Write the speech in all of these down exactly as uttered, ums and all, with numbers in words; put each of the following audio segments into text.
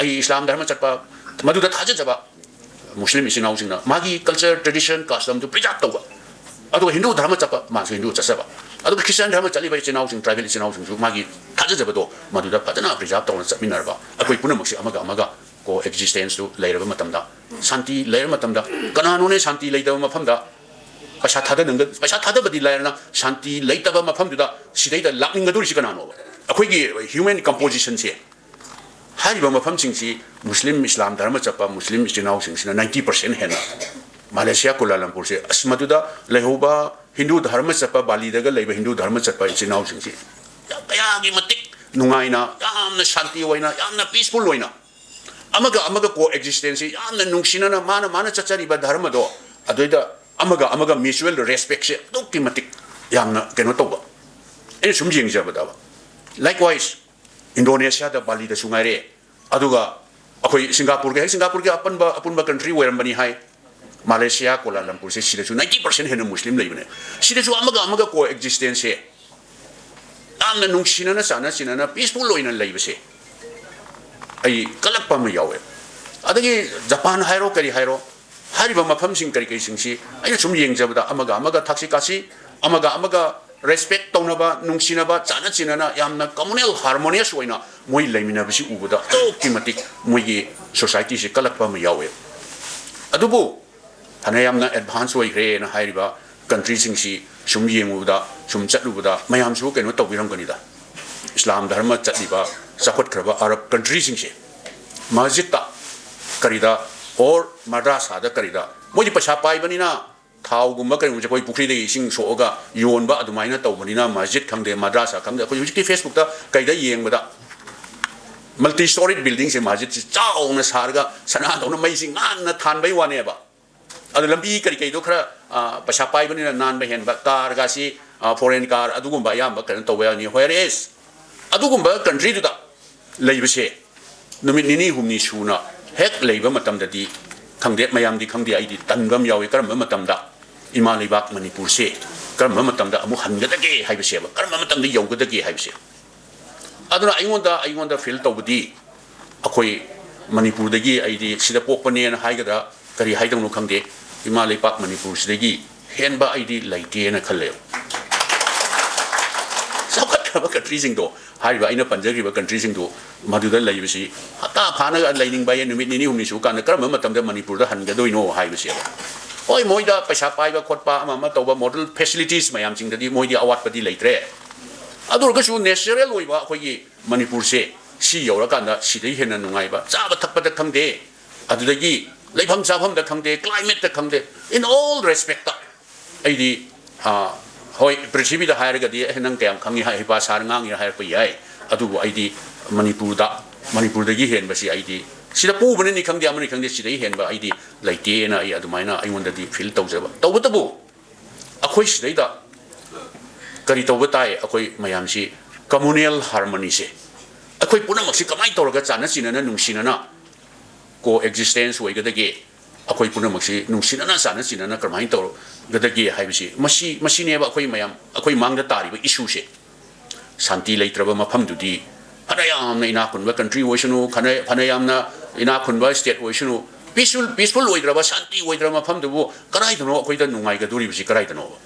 ꯑꯩ ꯏꯁꯂꯥꯝ ꯙꯔꯃ ꯆꯠꯄ, ꯃꯗꯨꯗ ꯊꯥꯖꯖꯕ ꯃꯨꯁꯂꯤꯝ ꯏꯆꯤꯟ ꯏꯅꯥꯎꯁꯤꯡꯅ ꯃꯥꯒꯤ culture, tradition, custom ꯗꯨ preserve ꯇꯧꯕ꯫ ꯑꯗꯨꯒ ꯍꯤꯟꯗꯨ ꯙꯔꯃ ꯆꯠꯄ, ꯃꯥꯁꯨ ꯍꯤꯟꯗꯨ ꯆꯠꯆꯕ꯫ ꯑꯗꯨꯒ ꯈ꯭ꯔꯤꯁꯇꯤꯌꯥꯟ ꯙꯔꯃ ꯆꯠꯂꯤꯕ ꯏꯆꯤꯟ ꯏꯅꯥꯎꯁꯤꯡ, tribal ꯏꯆꯤꯟ ꯏꯅꯥꯎꯁꯤꯡꯁꯨ ꯃꯥꯒꯤ ꯊꯥꯖꯖꯕꯗꯣ ꯃꯗꯨꯗ ꯐꯖꯅ preserve ꯇꯧꯅ ꯆꯠꯃꯤꯟꯅꯔꯕ, ꯑꯩꯈꯣꯏ ꯄꯨꯝꯅꯃꯛꯁꯤ ꯑꯃꯒ ꯑꯃꯒ co-existence ꯇꯨ ꯂꯩꯔꯕ ꯃꯇꯝꯗ, ꯁꯥꯟꯇꯤ ꯂꯩꯔꯕ ꯃꯇꯝꯗ, ꯀꯅꯥꯅꯣꯅꯦ ꯁꯥꯟꯇꯤ ꯂꯩꯇꯕ ꯃꯐꯝꯗ ꯄꯩꯁꯥ ꯊꯥꯗꯅꯤꯡꯒ-, ꯄꯩꯁꯥ ꯊꯥꯗꯕꯗꯤ ꯂꯥꯏꯔꯅ, ꯁꯥꯟꯇꯤ ꯂꯩꯇꯕ ꯃꯐꯝꯗꯨꯗ ꯁꯤꯗꯩꯗ ꯂꯥꯛꯅꯤꯡꯒꯗꯧꯔꯤꯁꯤ ꯀꯅꯥꯅꯣꯕ? ꯑꯩꯈꯣꯏꯒꯤ human composition ꯁꯦ, ꯍꯥꯏꯔꯤꯕ ꯃꯐꯝꯁꯤꯡꯁꯤ ꯃꯨꯁꯂꯤꯝ, ꯏꯁꯂꯥꯝ ꯙꯔꯃ ꯆꯠꯄ ꯃꯨꯁꯂꯤꯝ ꯏꯆꯤꯟ ꯏꯅꯥꯎꯁꯤꯡꯁꯤꯅ ninety percent ꯍꯦꯟꯅ, ꯃꯥꯂꯦꯁꯤꯌꯥ ꯀꯨꯂꯥꯂꯝꯄꯨꯔꯁꯦ, ꯑꯁ, ꯃꯗꯨꯗ ꯂꯩꯍꯧꯕ ꯍꯤꯟꯗꯨ ꯙꯔꯃ ꯆꯠꯄ, ꯕꯥꯂꯤꯗꯒ ꯂꯩꯕ ꯍꯤꯟꯗꯨ ꯙꯔꯃ ꯆꯠꯄ ꯏꯆꯤꯟ ꯏꯅꯥꯎꯁꯤꯡꯁꯤ ꯌꯥꯝ, ꯀꯌꯥꯒꯤ ꯃꯇꯤꯛ ꯅꯨꯡꯉꯥꯏꯅ, ꯌꯥꯝꯅ ꯁꯥꯟꯇꯤ ꯑꯣꯏꯅ, ꯌꯥꯝꯅ peaceful ꯑꯣꯏꯅ, ꯑꯃꯒ ꯑꯃꯒ co-existence ꯁꯤ ꯌꯥꯝꯅ ꯅꯨꯡꯁꯤꯅꯅ, ꯃꯥꯅ, ꯃꯥꯅ ꯆꯠꯆꯔꯤꯕ ꯙꯔꯃꯗꯣ ꯑꯗꯨꯗꯩꯗ ꯑꯃꯒ ꯑꯃꯒ mutual respect ꯁꯦ ꯑꯗꯨꯛꯀꯤ ꯃꯇꯤꯛ ꯌꯥꯝꯅ ꯀꯩꯅꯣ ꯇꯧꯕ꯫ ꯑꯩꯅ ꯁꯨꯝ ꯌꯦꯡꯖꯕꯗ, likewise, ꯏꯟꯗꯣꯅꯦꯁꯤꯌꯥꯗ, ꯕꯥꯂꯤꯗꯁꯨ ꯉꯥꯏꯔꯦ, ꯑꯗꯨꯒ ꯑꯩꯈꯣꯏ ꯁꯤꯡꯒꯥꯄꯨꯔꯒꯤ, ꯍꯦꯛ ꯁꯤꯡꯒꯥꯄꯨꯔꯒꯤ ꯑꯄꯟꯕ, ꯑꯄꯨꯟꯕ country ꯑꯣꯏꯔꯝꯕꯅꯤ ꯍꯥꯏ꯫ ꯃꯥꯂꯦꯁꯤꯌꯥ ꯀꯣꯂꯥꯂꯝꯄꯨꯔꯁꯦ, ꯁꯤꯗꯁꯨ ninety percent ꯍꯦꯟꯅ ꯃꯨꯁꯂꯤꯝ ꯂꯩꯕꯅꯦ꯫ ꯁꯤꯗꯁꯨ ꯑꯃꯒ ꯑꯃꯒ co-existence ꯁꯦ ꯌꯥꯝꯅ ꯅꯨꯡꯁꯤꯅꯅ, ꯆꯥꯟꯅ ꯆꯤꯟꯅꯅ, peaceful ꯑꯣꯏꯅ ꯂꯩꯕꯁꯦ ꯑꯩ ꯀꯜꯂꯛꯄ ꯑꯃ ꯌꯥꯎꯋꯦ꯫ ꯑꯗꯒꯤ ꯖꯄꯥꯟ ꯍꯥꯏꯔꯣ, ꯀꯔꯤ ꯍꯥꯏꯔꯣ, ꯍꯥꯏꯔꯤꯕ ꯃꯐꯝꯁꯤꯡ ꯀꯔꯤ ꯀꯔꯤꯁꯤꯡꯁꯤ ꯑꯩꯅ ꯁꯨꯝ ꯌꯦꯡꯖꯕꯗ, ꯑꯃꯒ ꯑꯃꯒ ꯊꯛꯁꯤ ꯈꯥꯁꯤ, ꯑꯃꯒ ꯑꯃꯒ respect ꯇꯧꯅꯕ, ꯅꯨꯡꯁꯤꯅꯕ, ꯆꯥꯟꯅ ꯆꯤꯟꯅꯅ ꯌꯥꯝꯅ communal, harmonious ꯑꯣꯏꯅ ꯃꯣꯏ ꯂꯩꯃꯤꯟꯅꯕꯁꯤ ꯎꯕꯗ ꯑꯗꯨꯛꯀꯤ ꯃꯇꯤꯛ ꯃꯣꯏꯒꯤ society ꯁꯤ ꯀꯜꯂꯛꯄ ꯑꯃ ꯌꯥꯎꯋꯦ꯫ ꯑꯗꯨꯕꯨ ꯐꯅ ꯌꯥꯝꯅ advance ꯑꯣꯏꯈ꯭ꯔꯦꯅ ꯍꯥꯏꯔꯤꯕ country ꯁꯤꯡꯁꯤ ꯁꯨꯝ ꯌꯦꯡꯉꯨꯕꯗ, ꯁꯨꯝ ꯆꯠꯂꯨꯕꯗ, ꯃꯌꯥꯝꯁꯨ ꯀꯩꯅꯣ ꯇꯧꯕꯤꯔꯝꯒꯅꯤꯗ, ꯏꯁꯂꯥꯝ ꯙꯔꯃ ꯆꯠꯂꯤꯕ ꯆꯥꯎꯈꯠꯈ꯭ꯔꯕ ꯑꯔꯕ country ꯁꯤꯡꯁꯦ ꯃꯁꯖꯤꯠꯇ ꯀꯔꯤꯗ, or ꯃꯗ꯭ꯔꯥꯁꯥꯗ ꯀꯔꯤꯗ, ꯃꯣꯏꯗꯤ ꯄꯩꯁꯥ ꯄꯥꯏꯕꯅꯤꯅ ꯊꯥꯎꯒꯨꯝꯕ ꯀꯩꯒꯨꯝꯕꯁꯦ ꯑꯩꯈꯣꯏ ꯄꯨꯈ꯭ꯔꯤꯗꯒꯤ ꯏꯁꯤꯡ ꯁꯣꯛꯑꯒ ꯌꯣꯟꯕ ꯑꯗꯨꯃꯥꯏꯅ ꯇꯧꯕꯅꯤꯅ, ꯃꯁꯖꯤꯠ ꯈꯪꯗꯦ, ꯃꯗ꯭ꯔꯥꯁꯥ ꯈꯪꯗꯦ, ꯑꯩꯈꯣꯏ ꯍꯧꯖꯤꯛꯇꯤ Facebook ꯇ ꯀꯩꯗ ꯌꯦꯡꯕꯗ multi storied building ꯁꯦ, ꯃꯁꯖꯤꯠꯁꯦ ꯆꯥꯎꯅ ꯁꯥꯔꯒ ꯁꯅꯥꯗꯧꯅ ꯃꯩꯁꯤ ꯉꯥꯟꯅ ꯊꯥꯟꯕꯩ ꯋꯥꯅꯦꯕ꯫ ꯑꯗꯨ ꯂꯝꯕꯤ ꯀꯔꯤ ꯀꯩꯗꯣ ꯈꯔ, ꯑ, ꯄꯩꯁꯥ ꯄꯥꯏꯕꯅꯤꯅ ꯅꯥꯟꯕ ꯍꯦꯟꯕ, car ꯒꯥꯁꯤ, ꯑ, foreign car ꯑꯗꯨꯒꯨꯝꯕ ꯑꯌꯥꯝꯕ ꯀꯩꯅꯣ ꯇꯧꯕ ꯌꯥꯅꯤ꯫ Whereas ꯑꯗꯨꯒꯨꯝꯕ country ꯗꯨꯗ ꯂꯩꯕꯁꯦ ꯅꯨꯃꯤꯠ ꯅꯤꯅꯤ ꯍꯨꯝꯅꯤ ꯁꯨꯅ ꯍꯦꯛ ꯂꯩꯕ ꯃꯇꯝꯗꯗꯤ, ꯈꯪꯗꯦ, ꯃꯌꯥꯝꯗꯤ ꯈꯪꯗꯦ, ꯑꯩꯗꯤ ꯇꯟꯕ ꯑꯃ ꯌꯥꯎꯏ꯫ ꯀꯔꯝꯕ ꯃꯇꯝꯗ ꯏꯃꯥ ꯂꯩꯕꯥꯛ ꯃꯅꯤꯄꯨꯔꯁꯦ ꯀꯔꯝꯕ ꯃꯇꯝꯗ ꯑꯃꯨꯛ ꯍꯟꯒꯗꯒꯦ ꯍꯥꯏꯕꯁꯦꯕ, ꯀꯔꯝꯕ ꯃꯇꯝꯗ ꯌꯧꯒꯗꯒꯦ ꯍꯥꯏꯕꯁꯦ꯫ ꯑꯗꯨꯅ ꯑꯩꯉꯣꯟꯗ, ꯑꯩꯉꯣꯟꯗ feel ꯇꯧꯕꯗꯤ, ꯑꯩꯈꯣꯏ ꯃꯅꯤꯄꯨꯔꯗꯒꯤ ꯑꯩꯗꯤ ꯁꯤꯗ ꯄꯣꯛꯄꯅꯦꯅ ꯍꯥꯏꯒꯗ꯭ꯔꯥ, ꯀꯔꯤ ꯍꯥꯏꯗꯧꯅꯣ ꯈꯪꯗꯦ, ꯏꯃꯥ ꯂꯩꯄꯥꯛ ꯃꯅꯤꯄꯨꯔꯁꯤꯗꯒꯤ ꯍꯦꯟꯕ ꯑꯩꯗꯤ ꯂꯩꯇꯦꯅ ꯈꯜꯂꯦꯕ꯫ ꯆꯥꯎꯈꯠꯈ꯭ꯔꯕ ꯀꯟꯇ꯭ꯔꯤꯁꯤꯡꯗꯣ, ꯍꯥꯏꯔꯤꯕ ꯑꯩꯅ ꯄꯟꯖꯈ꯭ꯔꯤꯕ ꯀꯟꯇ꯭ꯔꯤꯁꯤꯡꯗꯣ, ꯃꯗꯨꯗ ꯂꯩꯕꯁꯤ ꯍꯞꯇꯥ ꯐꯥꯅꯒ ꯂꯩꯅꯤꯡꯕ ꯍꯥꯏꯌꯦ, ꯅꯨꯃꯤꯠ ꯅꯤꯅꯤ ꯍꯨꯝꯅꯤ ꯁꯨꯔꯀꯥꯟꯗ ꯀꯔꯝꯕ ꯃꯇꯝꯗ ꯃꯅꯤꯄꯨꯔꯗ ꯍꯟꯒꯗꯣꯏꯅꯣ ꯍꯥꯏꯕꯁꯦꯕ꯫ ꯍꯣꯏ, ꯃꯣꯏꯗ ꯄꯩꯁꯥ ꯄꯥꯏꯕ ꯈꯣꯠꯄ ꯑꯃ ꯑꯃ ꯇꯧꯕ, ꯃꯣꯗꯦꯜ ꯐꯦꯁꯤꯂꯤꯇꯤꯁ ꯃꯌꯥꯝꯁꯤꯡꯗꯗꯤ ꯃꯣꯏꯗꯤ ꯑꯋꯥꯠꯄꯗꯤ ꯂꯩꯇ꯭ꯔꯦ꯫ ꯑꯗꯨ ꯑꯣꯏꯔꯒꯁꯨ ꯅꯦꯆꯔꯦꯜ ꯑꯣꯏꯕ ꯑꯩꯈꯣꯏꯒꯤ ꯃꯅꯤꯄꯨꯔꯁꯦ, ꯁꯤ ꯌꯧꯔꯀꯥꯟꯗ ꯁꯤꯗꯩ ꯍꯦꯟꯅ ꯅꯨꯡꯉꯥꯏꯕ, ꯆꯥꯕ ꯊꯛꯄꯗ ꯈꯪꯗꯦ, ꯑꯗꯨꯗꯒꯤ ꯂꯩꯐꯝ ꯆꯥꯐꯝꯗ ꯈꯪꯗꯦ, ꯀ꯭ꯂꯥꯏꯃꯦꯠꯇ ꯈꯪꯗꯦ, in all respectꯇ ꯑꯩꯗꯤ, ꯑ, ꯍꯣꯏ, ꯄ꯭ꯔꯤꯊꯤꯕꯤꯗ ꯍꯥꯏꯔꯒꯗꯤ, "ꯑꯦ, ꯅꯪ ꯀꯌꯥꯝ ꯈꯪꯉꯤ, ꯍꯥꯏ, ꯍꯩꯄꯥ ꯁꯥꯔ ꯉꯥꯡꯉꯤꯔ?" ꯍꯥꯏꯔꯛꯄ ꯌꯥꯏ꯫ ꯑꯗꯨꯕꯨ ꯑꯩꯗꯤ ꯃꯅꯤꯄꯨꯔꯗ, ꯃꯅꯤꯄꯨꯔꯗꯒꯤ ꯍꯦꯟꯕꯁꯤ ꯑꯩꯗꯤ, ꯁꯤꯗ ꯄꯣꯛꯎꯕꯅꯅꯤ ꯈꯪꯗꯦ, ꯑꯃꯅꯤ ꯈꯪꯗꯦ, ꯁꯤꯗꯒꯤ ꯍꯦꯟꯕ ꯑꯩꯗꯤ ꯂꯩꯇꯦꯅ ꯑꯩ ꯑꯗꯨꯃꯥꯏꯅ ꯑꯩꯉꯣꯟꯗꯗꯤ ꯐꯤꯜ ꯇꯧꯖꯕ꯫ ꯇꯧꯕꯇꯕꯨ ꯑꯩꯈꯣꯏ ꯁꯤꯗꯩꯗ ꯀꯔꯤ ꯇꯧꯕ ꯇꯥꯏ? ꯑꯩꯈꯣꯏ ꯃꯌꯥꯝꯁꯤ ꯀꯝꯃꯨꯅꯦꯜ ꯍꯥꯔꯃꯣꯅꯤꯁꯦ, ꯑꯩꯈꯣꯏ ꯄꯨꯝꯅꯃꯛꯁꯤ ꯀꯃꯥꯏꯅ ꯇꯧꯔꯒ ꯆꯥꯟꯅ ꯆꯤꯟꯅꯅ, ꯅꯨꯡꯁꯤꯅꯅ ꯀꯣ ꯑꯦꯛꯖꯤꯁꯇꯦꯟꯁ ꯑꯣꯏꯒꯗꯒꯦ? ꯑꯩꯈꯣꯏ ꯄꯨꯝꯅꯃꯛꯁꯤ ꯅꯨꯡꯁꯤꯅꯅ, ꯆꯥꯟꯅ ꯆꯤꯟꯅꯅ ꯀꯔꯝꯍꯥꯏꯅ ꯇꯧꯔꯒꯗꯒꯦ ꯍꯥꯏꯕꯁꯤ, ꯃꯁꯤ, ꯃꯁꯤꯅꯦꯕ ꯑꯩꯈꯣꯏ ꯃꯌꯥꯝ, ꯑꯩꯈꯣꯏ ꯃꯥꯡꯗ ꯇꯥꯔꯤꯕ ꯏꯁꯨꯁꯦ꯫ ꯁꯥꯟꯇꯤ ꯂꯩꯇ꯭ꯔꯕ ꯃꯐꯝꯗꯨꯗꯤ, ꯐꯅ ꯌꯥꯝꯅ ꯏꯅꯥꯛ ꯈꯨꯟꯕ ꯀꯟꯇ꯭ꯔꯤ ꯑꯣꯏꯁꯅꯨ, ꯐꯅ, ꯐꯅ ꯌꯥꯝꯅ ꯏꯅꯥꯛ ꯈꯨꯟꯕ ꯁ꯭ꯇꯦꯠ ꯑꯣꯏꯁꯅꯨ, ꯄꯤꯁꯐꯨꯜ, ꯄꯤꯁꯐꯨꯜ ꯑꯣꯏꯗ꯭ꯔꯕ, ꯁꯥꯟꯇꯤ ꯑꯣꯏꯗ꯭ꯔꯕ ꯃꯐꯝꯗꯨꯕꯨ ꯀꯗꯥꯏꯗꯅꯣ ꯑꯩꯈꯣꯏꯗ ꯅꯨꯡꯉꯥꯏꯒꯗꯣꯔꯤꯕꯁꯤ, ꯀꯗꯥꯏꯗꯅꯣꯕ?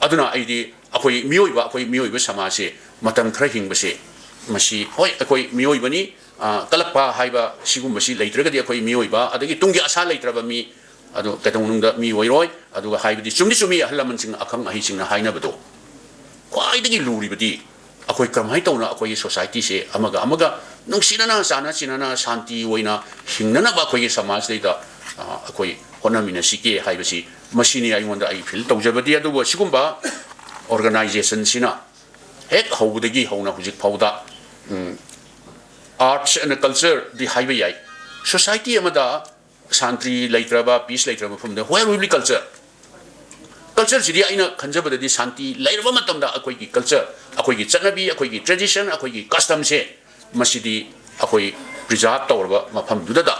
ꯑꯗꯨꯅ ꯑꯩꯗꯤ ꯑꯩꯈꯣꯏ ꯃꯤꯑꯣꯏꯕ, ꯑꯩꯈꯣꯏ ꯃꯤꯑꯣꯏꯕ ꯁꯃꯥꯖꯁꯦ ꯃꯇꯝ ꯈꯔ ꯍꯤꯡꯕꯁꯦ, ꯃꯁꯤ, ꯍꯣꯏ, ꯑꯩꯈꯣꯏ ꯃꯤꯑꯣꯏꯕꯅꯤ, ꯑ, ꯀꯂꯛꯄ ꯍꯥꯏꯕ ꯁꯤꯒꯨꯝꯕꯁꯤ ꯂꯩꯇ꯭ꯔꯒꯗꯤ ꯑꯩꯈꯣꯏ ꯃꯤꯑꯣꯏꯕ, ꯑꯗꯒꯤ ꯇꯨꯡꯒꯤ ꯑꯁꯥ ꯂꯩꯇ꯭ꯔꯕ ꯃꯤ, ꯑꯗꯨ ꯀꯩꯗꯧꯅꯨꯡꯗ ꯃꯤ ꯑꯣꯏꯔꯣꯏ꯫ ꯑꯗꯨꯒ ꯍꯥꯏꯕꯗꯤ ꯆꯨꯝꯗꯤ ꯆꯨꯝꯃꯤ, ꯑꯍꯜ ꯂꯃꯟꯁꯤꯡ, ꯑꯈꯪ ꯑꯍꯩꯁꯤꯡꯅ ꯍꯥꯏꯅꯕꯗꯣ, ꯈ꯭ꯋꯥꯏꯗꯒꯤ ꯂꯨꯔꯤꯕꯗꯤ ꯑꯩꯈꯣꯏ ꯀꯔꯝꯍꯥꯏꯅ ꯇꯧꯅ ꯑꯩꯈꯣꯏꯒꯤ ꯁꯣꯁꯥꯏꯇꯤꯁꯦ ꯑꯃꯒ ꯑꯃꯒ ꯅꯨꯡꯁꯤꯅꯅ, ꯆꯥꯟꯅ ꯆꯤꯟꯅꯅ, ꯁꯥꯟꯇꯤ ꯑꯣꯏꯅ ꯍꯤꯡꯅꯅꯕ ꯑꯩꯈꯣꯏꯒꯤ ꯁꯃꯥꯖꯁꯤꯗꯩꯗ, ꯑ, ꯑꯩꯈꯣꯏ ꯍꯣꯠꯅꯃꯤꯟꯅꯁꯤꯒꯦ ꯍꯥꯏꯕꯁꯤ, ꯃꯁꯤꯅꯤ ꯑꯩꯉꯣꯟꯗ ꯑꯩ ꯐꯤꯜ ꯇꯧꯖꯕꯗꯤ꯫ ꯑꯗꯨꯕꯨ ꯁꯤꯒꯨꯝꯕ ꯑꯣꯔꯒꯅꯥꯏꯖꯦꯁꯟꯁꯤꯅ ꯍꯦꯛ ꯍꯧꯕꯗꯒꯤ ꯍꯧꯅ ꯍꯧꯖꯤꯛ ꯐꯥꯎꯗ, ꯎꯝ, arts and cultureꯗꯤ ꯍꯥꯏꯕ ꯌꯥꯏ꯫ ꯁꯣꯁꯥꯏꯇꯤ ꯑꯃꯗ ꯁꯥꯟꯇꯤ ꯂꯩꯇ꯭ꯔꯕ, ꯄꯤꯁ ꯂꯩꯇ꯭ꯔꯕ ꯃꯐꯝꯗ where will be culture? ꯀꯜꯆꯔꯁꯤꯗꯤ ꯑꯩꯅ ꯈꯟꯖꯕꯗꯗꯤ ꯁꯥꯟꯇꯤ ꯂꯩꯔꯕ ꯃꯇꯝꯗ ꯑꯩꯈꯣꯏꯒꯤ ꯀꯜꯆꯔ, ꯑꯩꯈꯣꯏꯒꯤ ꯆꯠꯅꯕꯤ, ꯑꯩꯈꯣꯏꯒꯤ ꯇ꯭ꯔꯦꯗꯤꯁꯟ, ꯑꯩꯈꯣꯏꯒꯤ ꯀꯁꯇꯝꯁꯦ, ꯃꯁꯤꯗꯤ ꯑꯩꯈꯣꯏ ꯄ꯭ꯔꯤꯖꯥꯔꯚ ꯇꯧꯔꯕ ꯃꯐꯝꯗꯨꯗꯗ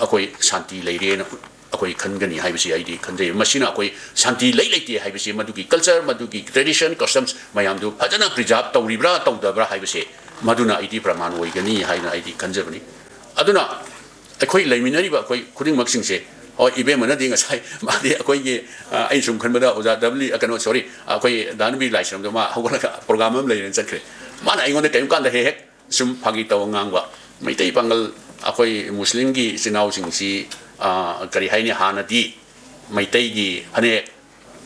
ꯑꯩꯈꯣꯏ ꯁꯥꯟꯇꯤ ꯂꯩꯔꯦꯅ ꯑꯩꯈꯣꯏ ꯈꯟꯒꯅꯤ ꯍꯥꯏꯕꯁꯤ ꯑꯩꯗꯤ ꯈꯟꯖꯩ꯫ ꯃꯁꯤꯅ ꯑꯩꯈꯣꯏ ꯁꯥꯟꯇꯤ ꯂꯩ ꯂꯩꯇꯦ ꯍꯥꯏꯕꯁꯤ ꯃꯗꯨꯒꯤ ꯀꯜꯆꯔ, ꯃꯗꯨꯒꯤ ꯇ꯭ꯔꯦꯗꯤꯁꯟ, ꯀꯁꯇꯝꯁ ꯃꯌꯥꯝꯗꯨ ꯐꯖꯅ ꯄ꯭ꯔꯤꯖꯥꯔꯚ ꯇꯧꯔꯤꯕ꯭ꯔꯥ ꯇꯧꯗꯕ꯭ꯔꯥ ꯍꯥꯏꯕꯁꯦ, ꯃꯗꯨꯅ ꯑꯩꯗꯤ ꯄ꯭ꯔꯃꯥꯟ ꯑꯣꯏꯒꯅꯤ ꯍꯥꯏꯅ ꯑꯩꯗꯤ ꯈꯟꯖꯕꯅꯤ꯫ ꯑꯗꯨꯅ ꯑꯩꯈꯣꯏ ꯂꯩꯃꯤꯟꯅꯔꯤꯕ ꯑꯩꯈꯣꯏ ꯈꯨꯗꯤꯡꯃꯛꯁꯤꯡꯁꯦ, ꯍꯣꯏ, ꯏꯕꯦꯝꯃꯅꯗꯤ ꯉꯁꯥꯏ ꯃꯥꯗꯤ ꯑꯩꯈꯣꯏꯒꯤ, ꯑ, ꯑꯩꯅ ꯁꯨꯝ ꯈꯟꯕꯗ ꯑꯣꯖꯥ ꯗꯕꯂꯤ, ꯑ, ꯀꯩꯅꯣ, ꯁꯣꯔꯤ, ꯑꯩꯈꯣꯏ ꯗꯥ ꯅꯨꯕꯤ ꯂꯥꯏꯁ꯭ꯔꯝꯗꯣ ꯃꯥ ꯍꯧꯒꯠꯂꯒ ꯄ꯭ꯔꯣꯒ꯭ꯔꯥꯝ ꯑꯃ ꯂꯩꯔꯦꯅ ꯆꯠꯈ꯭ꯔꯦ꯫ ꯃꯥꯅ ꯑꯩꯉꯣꯟꯗ ꯀꯔꯤꯒꯨꯝꯕ ꯀꯥꯟꯗ ꯍꯦꯛ ꯍꯦꯛ ꯁꯨꯝ ꯐꯥꯒꯤ ꯇꯧ ꯉꯥꯡꯕ, ꯃꯩꯇꯩ ꯄꯥꯉꯜ ꯑꯩꯈꯣꯏ ꯃꯨꯁꯂꯤꯝꯒꯤ ꯏꯆꯤꯟ ꯏꯅꯥꯎꯁꯤꯡꯁꯤ, ꯑ, ꯀꯔꯤ ꯍꯥꯏꯅꯤ, ꯍꯥꯟꯅꯗꯤ ꯃꯩꯇꯩꯒꯤ ꯐꯅꯦꯛ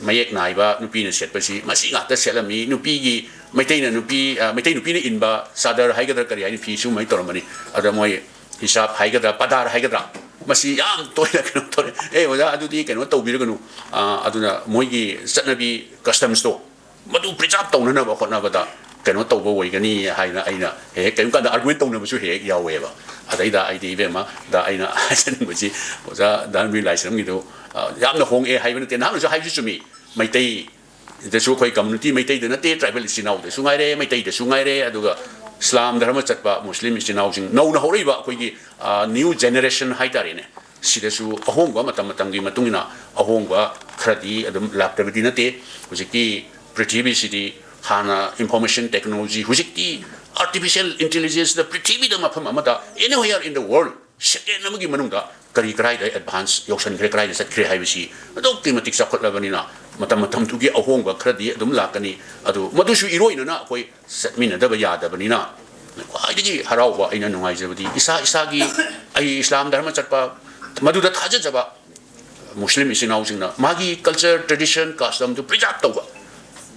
ꯃꯌꯦꯛ ꯅꯥꯏꯕ ꯅꯨꯄꯤꯅ ꯁꯦꯠꯄꯁꯤ ꯃꯁꯤ ꯉꯥꯛꯇ ꯁꯦꯠꯂꯝꯃꯤ꯫ ꯅꯨꯄꯤꯒꯤ, ꯃꯩꯇꯩꯅ ꯅꯨꯄꯤ, ꯑ, ꯃꯩꯇꯩ ꯅꯨꯄꯤꯅ ꯏꯟꯕ ꯆꯥꯗꯔ ꯍꯥꯏꯒꯗ꯭ꯔꯥ ꯀꯔꯤ ꯍꯥꯏꯅꯤ, ꯐꯤ ꯁꯨꯃꯥꯏꯅ ꯇꯧꯔꯝꯕꯅꯤ꯫ ꯑꯗ ꯃꯣꯏ ꯍꯤꯖꯥꯕ ꯍꯥꯏꯒꯗ꯭ꯔꯥ, ꯄꯗꯥꯔ ꯍꯥꯏꯒꯗ꯭ꯔꯥ, ꯃꯁꯤ ꯌꯥꯝ ꯇꯣꯏꯅ ꯀꯩꯅꯣ ꯇꯧꯔꯦ꯫ "ꯑꯦ ꯑꯣꯖꯥ, ꯑꯗꯨꯗꯤ ꯀꯩꯅꯣ ꯇꯧꯕꯤꯔꯒꯅꯨ, ꯑ, ꯑꯗꯨꯅ ꯃꯣꯏꯒꯤ ꯆꯠꯅꯕꯤ, ꯀꯁꯇꯝꯁꯇꯣ, ꯃꯗꯨ ꯄ꯭ꯔꯤꯖꯥꯕ ꯇꯧꯅꯅꯕ ꯍꯣꯠꯅꯕꯗ ꯀꯩꯅꯣ ꯇꯧꯕ ꯑꯣꯏꯒꯅꯤ" ꯍꯥꯏꯅ ꯑꯩꯅ ꯍꯦꯛ ꯍꯦꯛ ꯀꯔꯤꯒꯨꯝꯕ ꯀꯥꯟꯗ ꯑꯥꯔꯒꯨꯃꯦꯟ ꯇꯧꯅꯕꯁꯨ ꯍꯦꯛ ꯍꯦꯛ ꯌꯥꯎꯋꯦꯕ꯫ ꯑꯗꯩꯗ ꯑꯩꯗꯤ ꯏꯕꯦꯝꯃ, ꯗ ꯑꯩꯅ ꯍꯥꯏꯖꯅꯤꯡꯕꯁꯤ, ꯑꯣꯖꯥ ꯗꯥꯟꯕꯤ ꯂꯥꯏꯁ꯭ꯔꯝꯒꯤꯗꯨ, ꯑ, ꯌꯥꯝꯅ ꯍꯣꯡꯉꯛꯑꯦ ꯍꯥꯏꯕ ꯅꯠꯇꯦ, ꯅꯍꯥꯛꯅꯁꯨ ꯍꯥꯏꯕꯁꯨ ꯆꯨꯝꯃꯤ꯫ ꯃꯩꯇꯩꯗꯁꯨ ꯑꯩꯈꯣꯏ ꯀꯝꯃꯨꯅꯤꯇꯤ, ꯃꯩꯇꯩꯗ ꯅꯠꯇꯦ, ꯇ꯭ꯔꯥꯏꯕꯦꯜ ꯏꯆꯤꯟ ꯏꯅꯥꯎꯗꯁꯨ ꯉꯥꯏꯔꯦ, ꯃꯩꯇꯩꯗꯁꯨ ꯉꯥꯏꯔꯦ, ꯑꯗꯨꯒ ꯏꯁꯂꯥꯝ ꯙꯔꯃ ꯆꯠꯄ ꯃꯨꯁꯂꯤꯝ ꯏꯆꯤꯟ ꯏꯅꯥꯎꯁꯤꯡ, ꯅꯧꯅ ꯍꯧꯔꯛꯏꯕ ꯑꯩꯈꯣꯏꯒꯤ, ꯑ, ꯅ꯭ꯌꯨ ꯖꯦꯅꯦꯔꯦꯁꯟ ꯍꯥꯏꯇꯥꯔꯦꯅꯦ, ꯁꯤꯗꯁꯨ ꯑꯍꯣꯡꯕ, ꯃꯇꯝ ꯃꯇꯝꯒꯤ ꯃꯇꯨꯡ ꯏꯟꯅ ꯑꯍꯣꯡꯕ ꯈꯔꯗꯤ ꯑꯗꯨꯝ ꯂꯥꯛꯇꯕꯗꯤ ꯅꯠꯇꯦ꯫ ꯍꯧꯖꯤꯛꯀꯤ ꯄ꯭ꯔꯤꯊꯤꯕꯤꯁꯤꯗꯤ ꯍꯥꯟꯅ ꯏꯟꯐꯣꯔꯃꯦꯁꯟ ꯇꯦꯛꯅꯣꯂꯣꯖꯤ, ꯍꯧꯖꯤꯛꯇꯤ ꯑꯥꯔꯇꯤꯐꯤꯁꯤꯌꯦꯜ ꯏꯟꯇꯦꯂꯤꯖꯦꯟꯁꯇ ꯄ꯭ꯔꯤꯊꯤꯕꯤꯗ ꯃꯐꯝ ꯑꯃꯗ, anywhere in the world, ꯁꯦꯀꯦꯟ ꯑꯃꯒꯤ ꯃꯅꯨꯡꯗ ꯀꯔꯤ ꯀꯔꯥꯏꯗ ꯑꯦꯗꯚꯥꯟꯁ ꯌꯧꯁꯟꯈ꯭ꯔꯦ, ꯀꯔꯥꯏꯗ ꯆꯠꯈ꯭ꯔꯦ ꯍꯥꯏꯕꯁꯤ ꯑꯗꯨꯛꯀꯤ ꯃꯇꯤꯛ ꯆꯥꯎꯈꯠꯂꯕꯅꯤꯅ, ꯃꯇꯝ ꯃꯇꯝꯗꯨꯒꯤ ꯑꯍꯣꯡꯕ ꯈꯔꯗꯤ ꯑꯗꯨꯝ ꯂꯥꯛꯀꯅꯤ꯫ ꯑꯗꯨ ꯃꯗꯨꯁꯨ ꯏꯔꯣꯏꯅꯅ ꯑꯩꯈꯣꯏ ꯆꯠꯃꯤꯟꯅꯗꯕ ꯌꯥꯗꯕꯅꯤꯅ, ꯈ꯭ꯋꯥꯏꯗꯒꯤ ꯍꯔꯥꯎꯕ, ꯑꯩꯅ ꯅꯨꯡꯉꯥꯏꯖꯕꯗꯤ ꯏꯁꯥ ꯏꯁꯥꯒꯤ, ꯑꯩ ꯏꯁꯂꯥꯝ ꯙꯔꯃ ꯆꯠꯄ, ꯃꯗꯨꯗ ꯊꯥꯖꯖꯕ ꯃꯨꯁꯂꯤꯝ ꯏꯆꯤꯟ ꯏꯅꯥꯎꯁꯤꯡꯅ ꯃꯥꯒꯤ ꯀꯜꯆꯔ, ꯇ꯭ꯔꯦꯗꯤꯁꯟ, ꯀꯁꯇꯝꯗꯨ ꯄ꯭ꯔꯤꯖꯥꯕ ꯇꯧꯕ,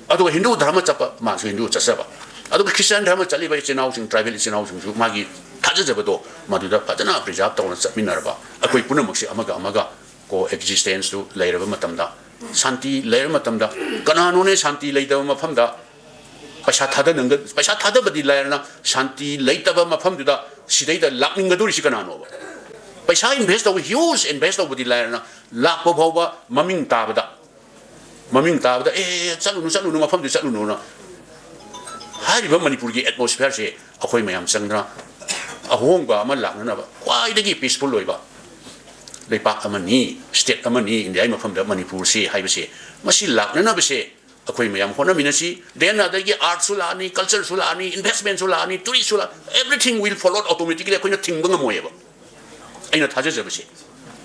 ꯑꯗꯨꯒ ꯍꯤꯟꯗꯨ ꯙꯔꯃ ꯆꯠꯄ ꯃꯥꯁꯨ ꯍꯤꯟꯗꯨ ꯆꯠꯆꯕ, ꯑꯗꯨꯒ ꯈ꯭ꯔꯤꯁꯇꯤꯌꯥꯟ ꯙꯔꯃ ꯆꯠꯂꯤꯕ ꯏꯆꯤꯟ ꯏꯅꯥꯎꯁꯤꯡ, ꯇ꯭ꯔꯥꯏꯕꯦꯜ ꯏꯆꯤꯟ ꯏꯅꯥꯎꯁꯤꯡꯁꯨ ꯃꯥꯒꯤ ꯊꯥꯖꯖꯕꯗꯣ ꯃꯗꯨꯗ ꯐꯖꯅ ꯄ꯭ꯔꯤꯖꯥꯕ ꯇꯧꯅ ꯆꯠꯃꯤꯟꯅꯔꯕ, ꯑꯩꯈꯣꯏ ꯄꯨꯝꯅꯃꯛꯁꯦ ꯑꯃꯒ ꯑꯃꯒ ꯀꯣ ꯑꯦꯛꯖꯤꯁꯇꯦꯟꯁꯇꯨ ꯂꯩꯔꯕ ꯃꯇꯝꯗ, ꯁꯥꯟꯇꯤ ꯂꯩꯔꯕ ꯃꯇꯝꯗ, ꯀꯅꯥꯅꯣꯅꯦ ꯁꯥꯟꯇꯤ ꯂꯩꯇꯕ ꯃꯐꯝꯗ ꯄꯩꯁꯥ ꯊꯥꯗꯅꯤꯡꯒ-, ꯄꯩꯁꯥ ꯊꯥꯗꯕꯗꯤ ꯂꯥꯏꯔꯅ, ꯁꯥꯟꯇꯤ ꯂꯩꯇꯕ ꯃꯐꯝꯗꯨꯗ ꯁꯤꯗꯩꯗ ꯂꯥꯛꯅꯤꯡꯒꯗꯧꯔꯤꯁꯤ ꯀꯅꯥꯅꯣꯕ? ꯄꯩꯁꯥ ꯏꯟꯚꯦꯁ ꯇꯧꯕ, ꯍ꯭ꯌꯨꯖ ꯏꯟꯚꯦꯁ ꯇꯧꯕꯗꯤ ꯂꯥꯏꯔꯅ, ꯂꯥꯛꯄ ꯐꯥꯎꯕ ꯃꯃꯤꯡ ꯇꯥꯕꯗ, ꯃꯃꯤꯡ ꯇꯥꯕꯗ, "ꯑꯦ, ꯑꯦ, ꯑꯦ, ꯆꯠꯂꯨꯅꯨ, ꯆꯠꯂꯨꯅꯨ, ꯃꯐꯝꯗꯨ ꯆꯠꯂꯨꯅꯨꯅ" ꯍꯥꯏꯔꯤꯕ ꯃꯅꯤꯄꯨꯔꯒꯤ ꯑꯦꯠꯃꯣꯁꯐꯤꯌꯔꯁꯦ ꯑꯩꯈꯣꯏ ꯃꯌꯥꯝ ꯆꯪꯗꯅ ꯑꯍꯣꯡꯕ ꯑꯃ ꯂꯥꯛꯅꯅꯕ ꯈ꯭ꯋꯥꯏꯗꯒꯤ ꯄꯤꯁꯐꯨꯜ ꯑꯣꯏꯕ ꯂꯩꯄꯥꯛ ꯑꯃꯅꯤ, ꯁ꯭ꯇꯦꯠ ꯑꯃꯅꯤ, ꯏꯟꯗꯤꯌꯥꯒꯤ ꯃꯐꯝꯗ ꯃꯅꯤꯄꯨꯔꯁꯤ ꯍꯥꯏꯕꯁꯦ, ꯃꯁꯤ ꯂꯥꯛꯅꯅꯕꯁꯦ ꯑꯩꯈꯣꯏ ꯃꯌꯥꯝ ꯍꯣꯠꯅꯃꯤꯟꯅꯁꯤ꯫ Then ꯑꯗꯒꯤ artꯁꯨ ꯂꯥꯛꯑꯅꯤ, cultureꯁꯨ ꯂꯥꯛꯑꯅꯤ, investmentꯁꯨ ꯂꯥꯛꯑꯅꯤ, touristꯁꯨ ꯂꯥꯛ, everything will follow automatically꯫ ꯑꯩꯈꯣꯏꯅ ꯊꯤꯡꯕ ꯉꯝꯃꯣꯏꯑꯕ, ꯑꯩꯅ ꯊꯥꯖꯖꯕꯁꯦ꯫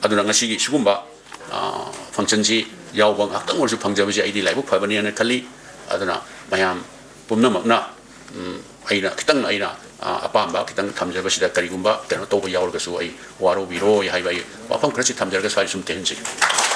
ꯑꯗꯨꯅ ꯉꯁꯤꯒꯤ ꯁꯤꯒꯨꯝꯕ, ꯑ, functionꯁꯤ ꯌꯥꯎꯕ ꯉꯥꯛꯇꯪ ꯑꯣꯏꯔꯁꯨ ꯐꯪꯖꯕꯁꯦ ꯑꯩꯗꯤ ꯂꯥꯏꯕꯛ ꯐꯕꯅꯦꯅ ꯈꯜꯂꯤ꯫ ꯑꯗꯨꯅ ꯃꯌꯥꯝ ꯄꯨꯝꯅꯃꯛꯅ, ꯎꯝ, ꯑꯩꯅ ꯈꯤꯇꯪ ꯑꯩꯅ, ꯑ, ꯑꯄꯥꯝꯕ ꯈꯤꯇꯪ ꯊꯝꯖꯕꯁꯤꯗ ꯀꯔꯤꯒꯨꯝꯕ ꯀꯩꯅꯣ ꯇꯧꯕ ꯌꯥꯎꯔꯒꯁꯨ ꯑꯩ ꯋꯥꯔꯧꯕꯤꯔꯣꯏ ꯍꯥꯏꯕ ꯑꯩ ꯋꯥꯐꯝ ꯈꯔꯁꯤ ꯊꯝꯖꯔꯒ ꯁ꯭ꯋꯥꯏꯗ ꯁꯨꯝ ꯇꯦꯟꯍꯟꯖꯒꯦ꯫